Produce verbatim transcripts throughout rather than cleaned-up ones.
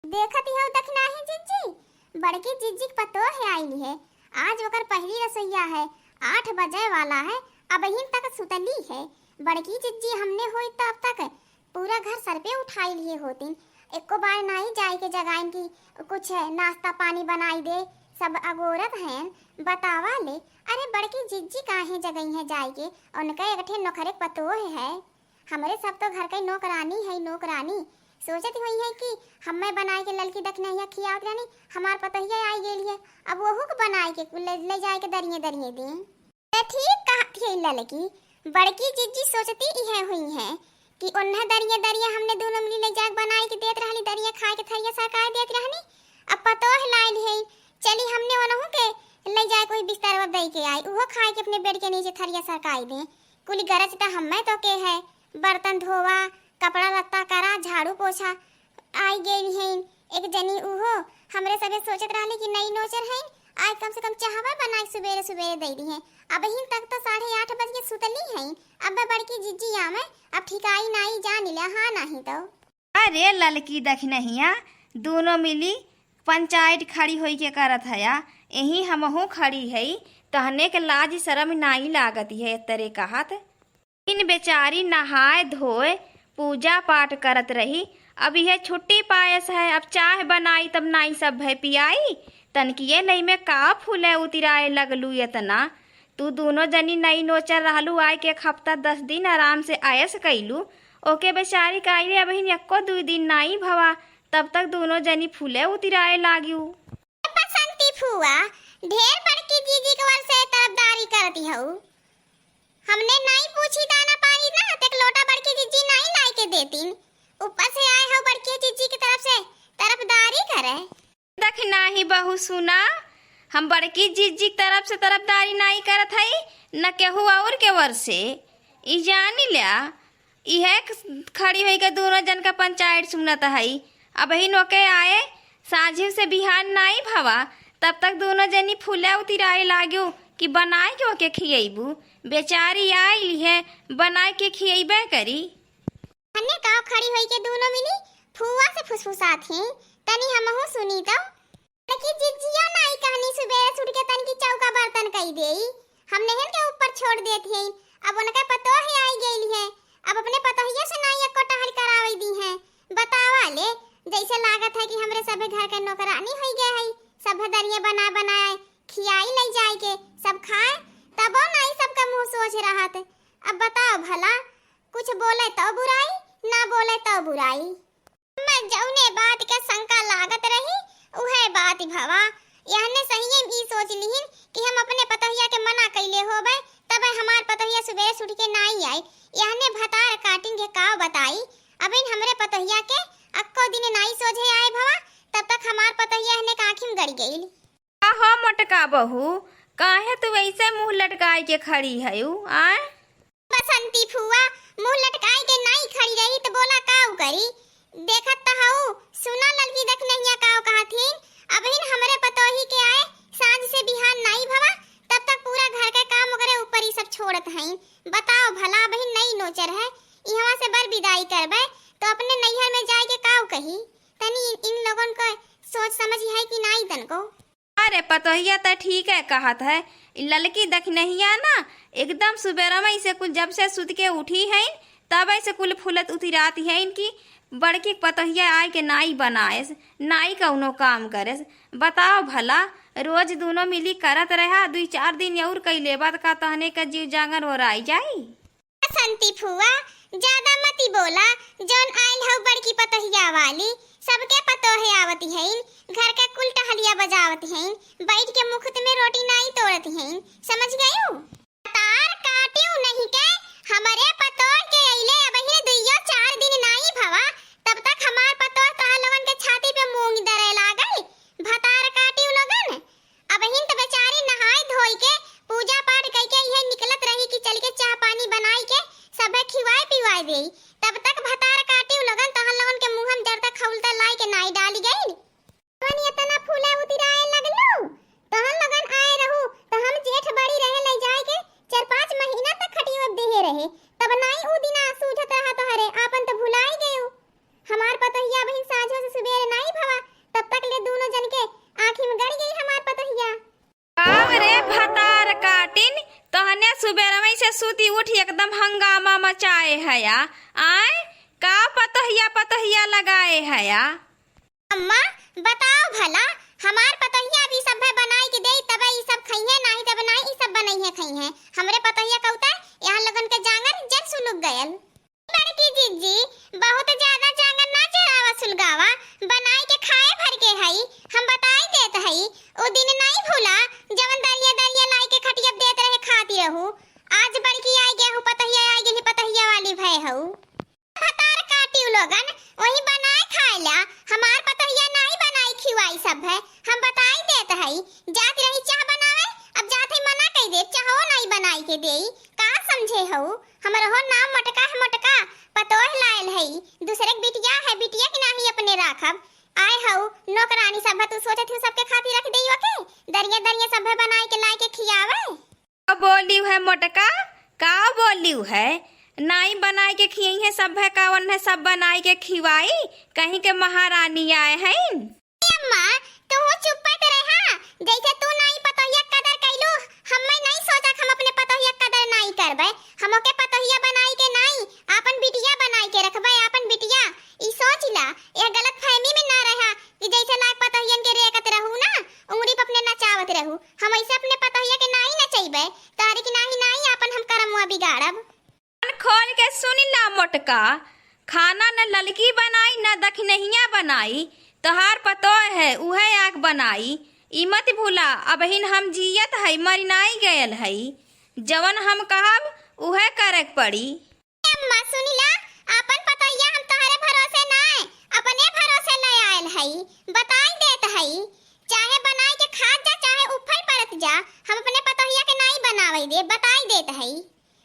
देखत हौ दखिनही जिज्जी, बड़की जिज्जी के पतोह आइली है। आज ओकर पहिली रसोइया है, आठ बजे वाला है, अबहिन तक सुतली है। बड़की जिज्जी हमने होई तब तक पूरा घर सर पे उठाई लिए होतिन। एको बार नाई जाए के जगाइन कि कुछ नाश्ता पानी बनाई दे। सब अगोरत हैं, बतावा ले। अरे बड़की जिज्जी काहे जगई है जाए के? उनका एक ठे नौकरे के पतोह है। हमरे सब तो घर के नौकरानी है, नौकरानी। सोचत होई है कि हम्मे बनाए के ललकी दखिनहिया खियावत रहनी, हमार पतोहिया आई गेली है, अब वहू के बनाए के ले, ले जाए के दरिये दरिये दी। ते ठीक कहत है ललकी, बड़की जिज्जी सोचती इहे हुई है कि ओन्हे दरिये दरिये हमने दोनों मिली ले जाके बनाए के देत रहली, दरिये खाए के थरिया सरकाए देत रहनी। अब पतोह लाइल है, चली हमने ओनहू के ले जाए कोई बिस्तर दे के आई, उहो खाए के अपने बेड के नीचे थरिया सरकाई दे। कुल गरज त हम्मे तो के है, बर्तन धोवा, कपड़ा लत्ता करा, झाड़ू पोछा। आई गई हैं एक जनी, उहो हमरे सभे सोचत रहली कि नई नोचर हैं, आज कम से कम चाहवा बनाए सुबेरे सुबेरे दे दी हैं। अबहिन तक तो साढ़े आठ बज के सुतली हैं। अब बड़की जिज्जी आवे, अब ठिकाई नाई जान लिया, हाँ नहीं तो। अरे ललकी दखिनहिया, दोनों मिली पंचायत खड़ी होई के करत हया, यही हमहू खड़ी हई, तहने के लाज शरम नाई लागत है एतरे कहत। इन बेचारी नहाए धोए पूजा पाठ करत रही, अब यह छुट्टी पायस है, अब चाह बनाई तब नाई सब भय पियाई। तनकिए नई में का फूले उतिराए लगलू एतना? तू दोनों जनी नई नोचर रहलू, आए के एक हफ्ता दस दिन आराम से आयस कइलू। ओके बेचारी का आइले अबहिन एक्को दुई दिन नाई भवा, तब तक दोनों जनी फूले उतिराए लाग्यू। बसंती फुआ, ढेर बड़की जिज्जी के वर से तरफदारी करती हऊ। हमने नाई पूछी दाना पानी ना, तेक लोटा बड़की जिज्जी नाई लाई के देतीन। ऊपर से आए हो बड़की जिज्जी की तरफ से तरफदारी करे। दखिनही बहू सुना, हम बड़की जिज्जी की तरफ से तरफदारी नाई करत हई, न केहू और के वर से। ई जानी ल्या, इहे ख-, खड़ी होई के दोनों जन का पंचायत सुनत हई। अबहिन ओके आए साँझी से बिहान नाई भवा, तब तक दोनों जनी फूले उतिराए लाग्यो कि बनाए के ओके खियैबू। बेचारी आइली है, बनाए के खियैबे करी। हन्ने काव खड़ी होई के दोनों मिली फुआ से फुसफुसात ही, तनी हमहू सुनी तो। देखी जिज्जिया नाई कहनी सुबेरे से उठ के तनकी चौका बर्तन कई देई, हम नहन के ऊपर छोड़ देत हई। अब उनका पतोह आई गइल है, अब अपने पतोहिया से नाई एको टहल करावे दी है। बतावा ले, जैसे लागत है कि हमरे सभे घर के नौकरानी होई गए है, सभे दरिया बना बनाए खियाई ले जाए के सब खाए, तबो नाई सबका मुँह सोझ रहत। अब बताओ भला, कुछ बोले तो बुराई, ना बोले तो बुराई। हम्मे जौने बात के शंका लागत रही, उहे बात भवा। यहने सहिये में ई सोच लिहिन कि हम अपने पतोहिया के मना कइले होबे, तबे हमार पतोहिया सुबेरे से उठ के नाई आई। यहने भतार काटिन के का बताई, अबिन हमरे पतोहिया के अक्को दिन नाई सोझे आए भवा, तब तक हमार पतोहिया यहने के आँखी में गड़ गइल। का हो मोटका बहू, काहे तू ऐसे मुँह लटकाए के खड़ी हयू, आय? बसंती फुआ, मुँह लटकाए के नाई खड़ी रही त बोला काऊ करी? देखत त हऊ, सुना ललकी दखिनहिया काऊ कहत हीं, अबहिन हमरे पतोही के आए साँझ से बिहान नाई भवा, तब तक पूरा घर के काम ओकरे ऊपर ई सब छोड़त हईं। बताओ भला, अबहिन नई नोचर है, इहवा से बर बिदाई करबे तो अपने नैहर में जाए के काऊ कही? तनी इन, इन लोगन क सोच समझ है कि नाई तनको? अरे पतोहिया त ठीक है कहत है, ई ललकी दखिनहिया ना एकदम सुबेरा में इसे कुल जब से सुत के उठी हैं, तब ऐसे कुल फूलत उतिरात हैं कि बड़की पतोहिया आए के नाई बनाएस, नाई कौनो काम करेस। बताओ भला, रोज दोनों मिली करत रहा, दुई चार दिन और कई लेबा त का तहने का जीव जांगर ओराई जाई? बसंती फुआ, ज्यादा मती बोला, जौन आइल हऊ बड़की पतोहिया वाली, सबके पतोहे आवती हईन, घर के कुल टहलिया बजावती हईन, बैठ के मुफ्त में रोटी नाई तोड़ती हईन, समझ गयू? भतार काटिउ नहीं के, हमरे पतोह के अइले अबहिन दुइयो चार दिन नाई भवा, तब तक हमार पतोह तोहर लोगन के छाती पे मूंग दरे लागल। भतार काटिउ लोगन, अबहिन त बेचारी नहाई धोई के, पूजा पाठ कई के इहे निकलत रही कि चल के चाह पानी बनाई के सभे खिवाए पिवाए देई। तब तक भतार काटिउ लोगन तहन लोगन के मुँह में जरता खौलता लाई के नाई डाली गई। कौन एतना फूले उतिराए लगलू? तहन लोगन आए रहू त हम जेठ बड़ी रहे ले जाए के चार पाँच महीना तक खटियो देहे रहे, तब नाई ऊ दिना सूझत रहा तोहरे, आपन त भुलाई गयू। हमार पतोहिया बहिन साँझो से सुबेरे सुती उठ एकदम हंगामा मचाए हया। आय, का पतोहिया पतोहिया लगाए हया? अम्मा, बताओ भला, हमार पतोहिया अब ई सब है बनाई के देई, तबे ई सब खइहें, नाही तब नाही ई सब बनइहें खइहें। हमरे पतोहिया कउते यहाँ लोगन के जांगर जन सुलुक गयल। बड़की जिज्जी, बहुत ज्यादा जांगर ना चढ़ावा सुलगावा, बनाई के खाए भर के हई, हम बताई देत हई। उ दिन नाई भूला, जवन दरिया दरिया लाई के खटिया देत रहे खाती रहू। आज बड़की आई गेहू पतोहिया, आई गेली पतोहिया वाली भय हऊ। भतार काटिउ लोगन, वही बनाए खाए ला, हमार पतोहिया नाई बनाई खिवाई सब है, हम बताई देत हई। जात रही चाह बनावे, अब जात हई मना कई दे, चाहो नाई बनाई के देई, का समझे हऊ? हमरहो नाम मोटका है मोटका, पतोह लायल हई, दूसरे के बिटिया है, बिटिया के नाही अपने राखब। आए हऊ नौकरानी सब है, तू सोचत हऊ सबके खातिर रख देई ओके, दरिया दरिया सब है बनाई के लाई के खियावे। का बोलिउ है मोटका, का बोलिउ है? नाई बनाई के खियइहें सब है, का ओन्हे सब बनाई के खिवाई, कहीं के महारानी आए हईन। ए अम्मा, तुहू चुप्पे त रहा, जैसे तू नाई पतोहिया कदर कैलू, हम्मे नाई सोचा कि हम अपने पतोहिया कदर नाई करबे। हम ओके पतोहिया बनाई के नाई, आपन बिटिया बनाई के रखबे, आपन बिटिया। ई सोच ला, यह गलत फहमी में ना रहा कि जैसे लायक पतोहियन के रेकत रहू ना, उंगरी पे अपने नचावत रहू। हम ऐसे अपने पतोहिया के नाई नचैबे, तहरी की नाही नाई आपन हम करमुआ बिगाड़ब। कान खोल के सुन ला मोटका, खाना न ललकी बनाई, न दखिनहिया बनाई, तोहार पतोह है, उहे आग बनाई। ई मत भूला, अबहिन हम जियत हई, मरि नाई गयल हई। जवन हम कहब, उहे करे के पड़ी। अम्मा, सुन ला, आपन पतोहिया हम तोहरे भरोसे नाय, अपने भरोसे ले आयल हई, बताई देत हई। चाहे बनाई के खात जा, चाहे उफल पड़त जा, हम अपने पतोहिया के नाई बनावे दे, बताई देत हई।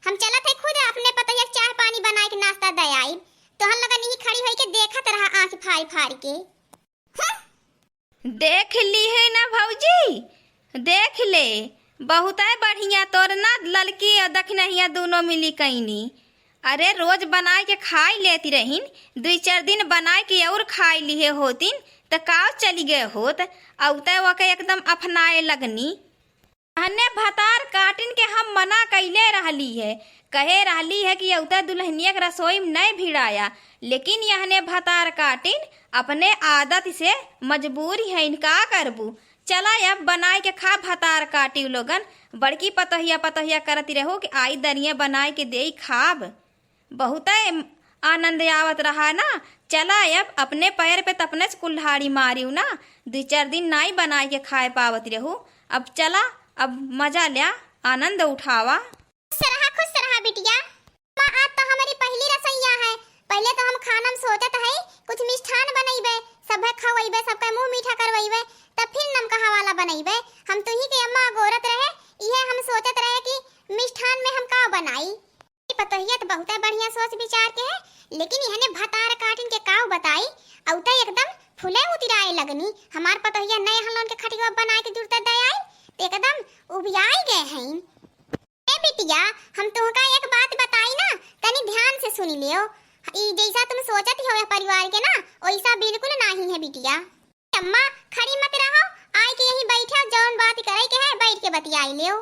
हम चलत है खुद अपने पतोहिया के चाह पानी बनाए के नाश्ता दे आई। तोहन लोगन यही खड़ी होई के देखत रहा आँख फाड़ फाड़ के। हं? देख ली है ना भौजी, देख ले, बहुतै बढ़िया तोर ना ललकी और दखिनहिया दोनों मिली कईनी। अरे रोज बनाए के खाई लेती रहीन, दुई चार दिन बनाए के और खाई लिहे होतीन त काव चली गए होत, अउतै ओके एकदम अफनाए लगनी। अहने भतार काटिन के हम मना कइले रहली है, कहे रहली है कि अउते दुल्हनिया के रसोई में नहीं भिड़ाया, लेकिन यहने भतार काटिन अपने आदत से मजबूर हइन, का करबू? चला अब बनाए के खा भतार काटिउ लोगन, बड़की पतोहिया पतोहिया करती रहू कि आई दरिया बनाए के देई खाब। बहुतै आनंद आवत रहा ना। चला अब अपने पैर पे त अपने से कुल्हाड़ी मारिउ ना, दुई चार दिन नाई बनाए के खाए पावत रहू। अब चला, अब मजा ल्या, आनंद उठावा। खुश रहा, खुश रहा बिटिया। माँ, आज तो हमारी पहली रसोइया है। पहले तो हम खाना में सोचत है कुछ मिष्ठान बनइबे, सब खवइबे, सबका मुँह मीठा करवइबे, तब फिर नमकहा वाला बनइबे। हम तुही के अम्मा अगोरत रहे, इहे हम सोचत रहे कि मिष्ठान में हम का बनाई। ई पतोहिया त बहुते बढ़िया सोच विचार के है, लेकिन एहने भतार काटिन के काव बताई, अउते एकदम फुले उतिराए लगनी। हमार पतोहिया नए हलोन के खटिया बनाए के जुरते दे आई, त एकदम उबियाई गए हईन। ए बिटिया, हम तुहका एक बात बताई ना, तनी ध्यान से सुन लियो। ई जैसा तुम सोचत हो यह परिवार के ना, वैसा बिल्कुल नाही है बिटिया। अम्मा, खड़ी मत रहो, आए के यहीं बैठो, जौन बात करे के है, बैठ के बतियाई लेओ।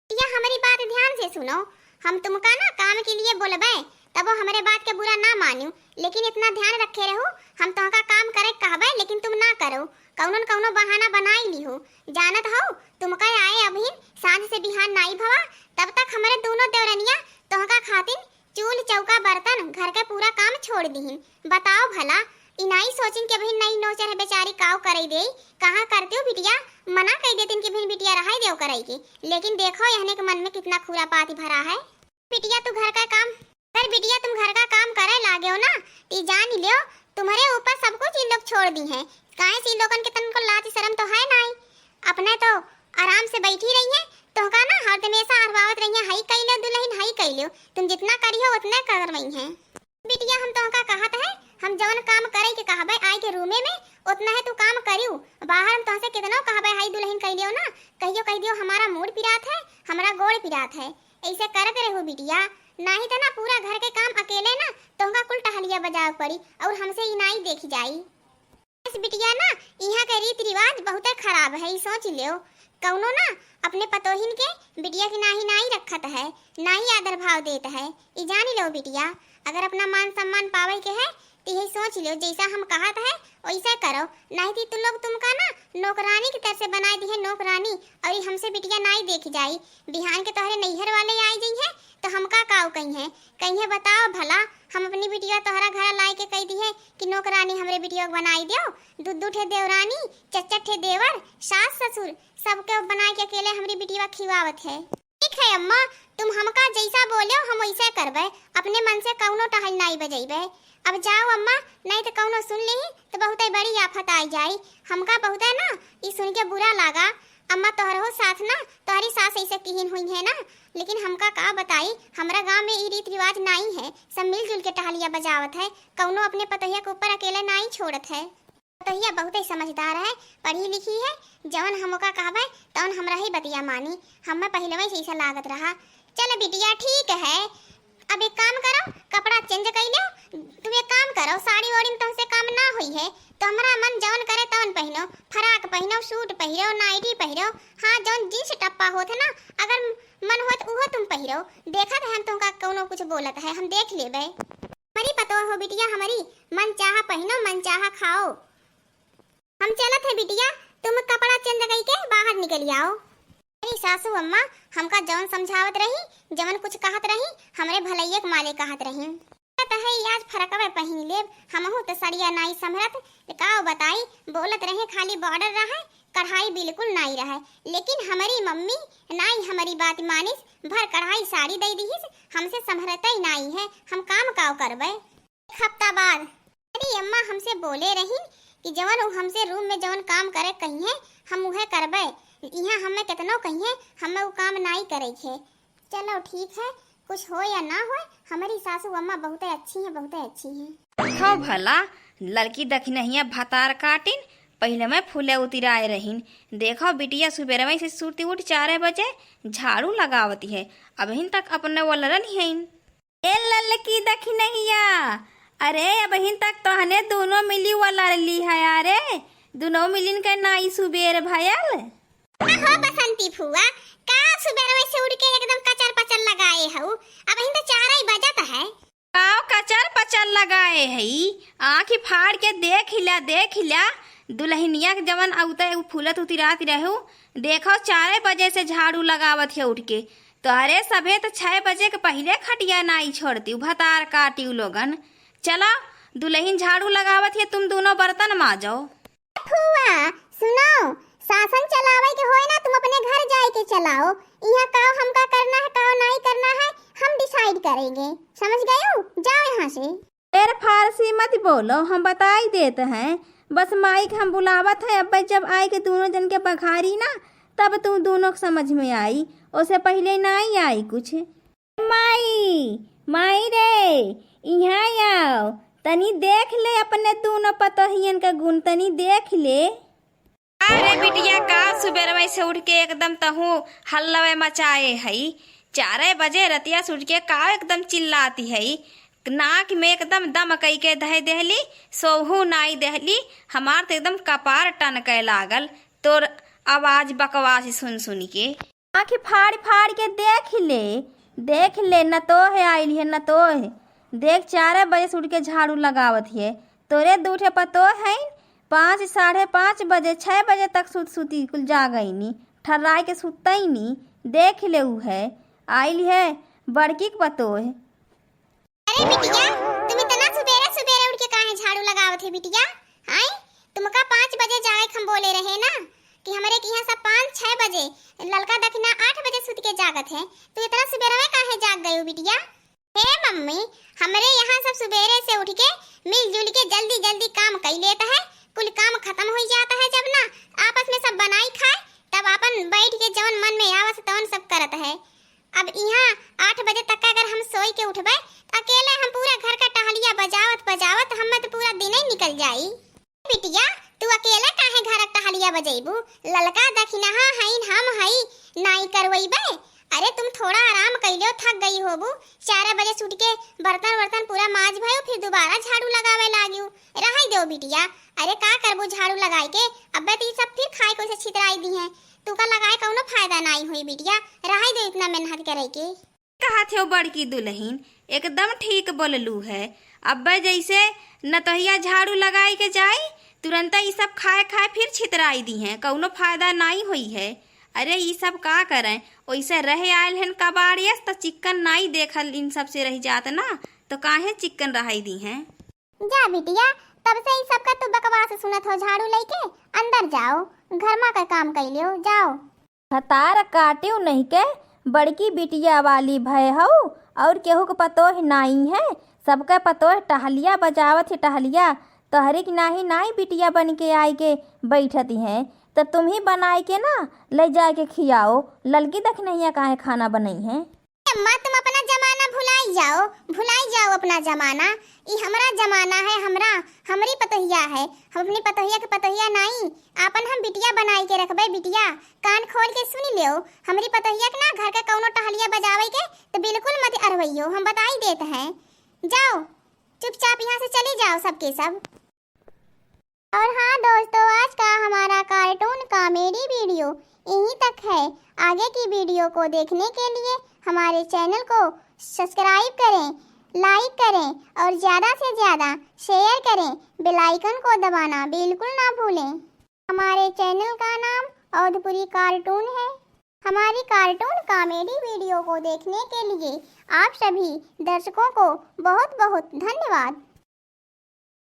या हमारी बात ध्यान से सुनो, हम तुमका ना काम के लिए बोलबे, तब वो हमारे बात के बुरा ना मानियो, लेकिन इतना ध्यान रखे रहो, हम तुमका काम करे कहबे, लेकिन तुम ना करो, कौनो न कौनो बहाना बनाई लिहो। जानत हो, तुमका आए अबहिन सांझ से बिहान नाई भवा, तब तक हमारे दोनों देवरनिया तुमका खातिर चूल्ह, चौका, बर्तन, घर के पूरा काम छोड़ दिहिन। बताओ भला, ई नाई सोचिन के बहिन नई नोचर है बेचारी, काव करई देई, कहाँ करतिउ बिटिया, मना कई देतिन कि बहिन बिटिया रहाई देव करई के। लेकिन देखो, यहने के मन में कितना खुरापाती भरा है। बिटिया, तू घर का काम, अगर बिटिया तुम घर का काम करे लागेउ ना, ती जान लेओ, तुम्हरे ऊपर सब कुछ ई लोग छोड़ दिहे। काहे से ई लोगन के तनको लाज शरम तो है नाई। अपने तो आराम से बैठी रही है, तोहका ना हर हमेशा हरवावत रही है, हई कई लेओ दुल्हन, हई कई लेओ, तुम जितना करिहो उतने करवई है। बिटिया, हम तोहका कहत है, हम जवन काम करे के कहबे आई के रूमे में, उतना है तू काम करियो। बाहर हम तोहसे कितनो कहबे, हई दुल्हन कई लियो ना, कहियो कह दियो, हमारा मूड़ पिरात है, हमारा गोड़ पिरात है। ऐसे करत रहो बिटिया, नाही त ना पूरा घर के काम अकेले ना तोहका कुल टहलिया बजावे पड़ी और हमसे ई नाई देखी जाई। बस बिटिया ना, यहाँ के रीति रिवाज बहुते खराब है, ई सोच लेओ। कउनो ना अपने पतोहिन के बिटिया के नाहीं नाहीं रखत है, नाहीं आदर भाव देत है। ई जानि लेव बिटिया, अगर अपना मान सम्मान पावइ के है, त यही सोचि लेव, जइसा हम कहत है, वइसा करव, नाहीं त तू लोग तुमका ना नौकरानी की तरह से बनाइ दिहे, नौकरानी, अउर ई हमसे बिटिया नाहीं देखि जाई। बिहान के तोहरे नइहर वाले आइ जइहें, त हमका काउ कहिहें? कहिहें, बताव भला, हम अपनी बिटिया तोहरा घरा लाइ के कहि दिहे कि नौकरानी हमरे बिटिया के बनाइ देव, दू दू ठे देवरानी, चार चार ठे देवर, सास ससुर, सबके बनाइ के अकेले हमरी बिटिया खिवावत है। ठीक है अम्मा, तुम हमका जइसा बोलेव, हम वइसे करबे, अपने मन से कउनो टहल नाहीं बजइबे। अब जाव अम्मा, नाहीं त कउनो सुन लिही त बहुतइ बड़ी आफत आइ जाई। हमका बहुतइ ना ई सुनि के बुरा लागा। अम्मा, तोहरहु साथ ना, तोहरी सास अइसे किहिन हुइहें ना, लेकिन हमका का बताई, हमरा गाँव में ई रीत रिवाज नाहीं है, सब मिलजुल के टहलिया बजावत है, कउनो अपने पतोहिया के ऊपर अकेले नाहीं छोड़त है। पतोहिया बहुतइ समझदार है, पढ़ी लिखी है, जउन हम ओका कहबे, तउन हमरा ही बतिया मानी। हम्मे पहिलवइ से अइसा लागत रहा। चल बिटिया, ठीक है, अब एक काम करव, कपड़ा change कइ लेव। तुम एक काम करव, साड़ी ओड़ी में तुमसे काम ना होइहै, त हमरा मन जउन करे तउन पहिनो, फराक पहिनो, suit पहिरो, नाइटी पहिरो, हाँ, जउन jeans टप्पा होत है ना, अगर मन होत उहो तुम पहिरो। देखत है हम तुमका कउनो कुछ बोलत है, हम देख लेबे। हमरी पतोह हो बिटिया हमरी, मन चाहा पहिनो, मन चाहा खाओ। हम चलत है बिटिया, तुम कपड़ा change कइके बाहर निकलि आओ। अरे सासू अम्मा, हमका जउन समझावत रही, जउन कुछ कहत रही, हमरे भलइया के मारे कहत रही। त है आज फरकवे पहिन लेब, हमहू त सड़िया नाहीं संभरत, काउ बताई, बोलत रहे खाली border रहे, कढ़ाई बिल्कुल नाहीं रहे, लेकिन हमरी मम्मी नाहीं हमरी बात मानिस, भर कढ़ाई साड़ी दइ दिहिस, हमसे संभरतइ नाहीं है, हम काम काउ करबे। एक हफ्ता बाद, अरे अम्मा हमसे बोले रही कि जउन उ हमसे room में जउन काम करे कहिहें, हम उहे करबे। इहाँ हम्मे केतनो कहिहें, हम्मे उ काम नाहीं करइ के। चलो ठीक है, कुछ होय या ना होय, हमरी सासू अम्मा बहुतइ अच्छी हैं, बहुतइ अच्छी हैं। देखो भला, ललकी दखिनहिया भतार काटिन, पहिलवइ फूले उतिराए रहिन। देखो बिटिया सुबेरवइ से सुरती उठ चारे बजे झाड़ू लगावति है, अबहिन तक अपने वलरन ही हइन। ए ललकी दखिनहिया, अरे अबहिन तक तोहने दूनो मिली वलर ली है, अरे दूनो मिलिन के नाई सुबेर भयल। अहो बसंती फुआ, का सुबेरवे से उठ के एकदम कचर पचर लगाए हऊ? अबहिन त चारइ बजत है। काव कचर पचर लगाए हई, आँखी फाड़ के देखि ल्या, देखि ल्या, दुलहिनिया के जवन अउते उ फूलत उतिरात रहू, देखो चारइ बजे से झाड़ू लगावत है उठ के। तोहरे सभे त छह बजे के पहिले खटिया नाई छोड़ती, उ भतार काटी उ लोगन। चला, दुलहिन झाड़ू लगावत है, तुम दूनो बर्तन माजो। फुआ, सुनो, सासन चलावे के होए ना, तुम अपने घर जाए के चलाओ। इहाँ काव हमका करना है, काव नाई करना है, हम decide करेंगे। समझ गयो? जाओ यहाँ से। ढेर फारसी मत बोलो, हम बताई देत हैं। बस माई के हम बुलावत हैं, अब्बे जब आए के दूनो जन के बघारी ना, तब तू दूनो के समझ में आई, ओसे पहिले नाई आई कुछ। माई, माई रे, इहाँ आव, तनी देख ले अपने दूनो पतोहियन के गुण, तनी देख ले। अरे बिटिया, का सुबेरवे से उठ के एकदम तहूँ हल्लवे मचाए हई? चारे बजे रतिया से उठ के का एकदम चिल्लाती हई? नाक में एकदम दम कई के धय देहली, सोहू नाई देहली। हमार त एकदम कपार टनके लागल तोर आवाज बकवास सुन सुन के। आँखी फाड़ फाड़ के देख ले, देख ले, नतोह आइल है, नतोह। देख, चारे बजे से उठ के झाड़ू लगावत है। तोरे दू ठे पतोह हईन, पाँच, साढ़े पाँच बजे, छह बजे तक सुत सुती कुल जागइनी, ठर्राए के सुतइनी। देख ले, उ है, आइल है बड़की के पतोह। अरे बिटिया, तुम इतना सुबेरे सुबेरे उठ के काहे झाड़ू लगावत है बिटिया? आय, तुमका पाँच बजे जाए के हम बोले रहे ना कि हमरे के यहाँ सब पाँच छह बजे, ललका दखिना आठ बजे सुत के जागत है, तू इतना सुबेरवे काहे जाग गयो बिटिया? हे मम्मी, हमरे यहाँ सब सुबेरे से उठ के मिलजुल के जल्दी जल्दी काम कई लेत है, कुल काम खत्म हो जात है। जब ना आपस में सब बनाई खाए, तब आपन बैठ के जवन मन में आवत तवन सब करत है। अब इहाँ आठ बजे तक का अगर हम सोई के उठबे, त अकेले हम पूरा घर का टहलिया बजावत बजावत हम्मे त पूरा दिन ही निकल जाई। बिटिया, तू अकेले काहे घर का टहलिया बजैबू? ललका दखिनहा हईन हम हई, नाई करवैबे? अरे तुम थोड़ा आराम कइलो, थक गई होबू। चार बजे से उठ के बर्तन वर्तन पूरा माज भयो, फिर दोबारा झाड़ू लगावे लाग्यू। रहई देव बिटिया, अरे का करबू झाड़ू लगाई के, अब्बे त ई सब फिर खाए को से छितराई दिहें। तुका लगाए कउनो फायदा नाई होई बिटिया, रहइ दो इतना मेहनत करे के। कहत हो बड़की दुलहिन, एकदम ठीक बोललू है। अब्बे जइसे नतोहिया झाड़ू लगाइ के जाई, तुरंतइ ई सब खाए खाए फिर छितराइ दिहें, कउनो फायदा नाई होई है। अरे ई सब का करइँ, ओइसे रहे आइल हन कबाड़ियस त चिक्कन नाई देखल इन सब से रहि जात ना, त काहे चिक्कन रहइ दिहें। जा बिटिया, तब से ई सबका तू बकवास सुनत हो झाड़ू लइके, अंदर जाओ, घर मा क काम कइ लियो, जाओ। भतार काट्यो नहीं के बड़की बिटिया वाली भय हउ, अउर केहू क पतोह नाई है, सबके पतोह टहलिया बजावत ही टहलिया, तोहरी क नाहीं नाई बिटिया बनिके आइके बइठति हैं, त तुमहीं बनाइके ना लइ जाइके खियाओ, ललकी दखिनहिया काहे खाना बनइहें। अम्मा, तुम अपना जमाना भुलाइ जाओ, भुलाइ जाओ अपना जमाना। ई हमरा जमाना है, हमरा, हमरी पतोहिया है, हम अपनी पतोहिया क पतोहिया नाई, आपन हम बिटिया बनाइके रखबइ बिटिया। कान खोल के सुनि लेओ, हमरी पतोहिया क ना घर क कउनो टहलिया बजावइ के त बिल्कुल मत अरवइयो, हम बताइ देत हैं। जाओ, चुपचाप यहाँ से चली जाओ सबके सब। और हाँ दोस्तों, आज का हमारा cartoon comedy video यहीं तक है। आगे की video को देखने के लिए हमारे channel को subscribe करें, like करें और ज़्यादा से ज़्यादा share करें। Bell icon को दबाना बिल्कुल ना भूलें। हमारे channel का नाम अवधपुरी cartoon है। हमारी cartoon comedy video को देखने के लिए आप सभी दर्शकों को बहुत बहुत धन्यवाद।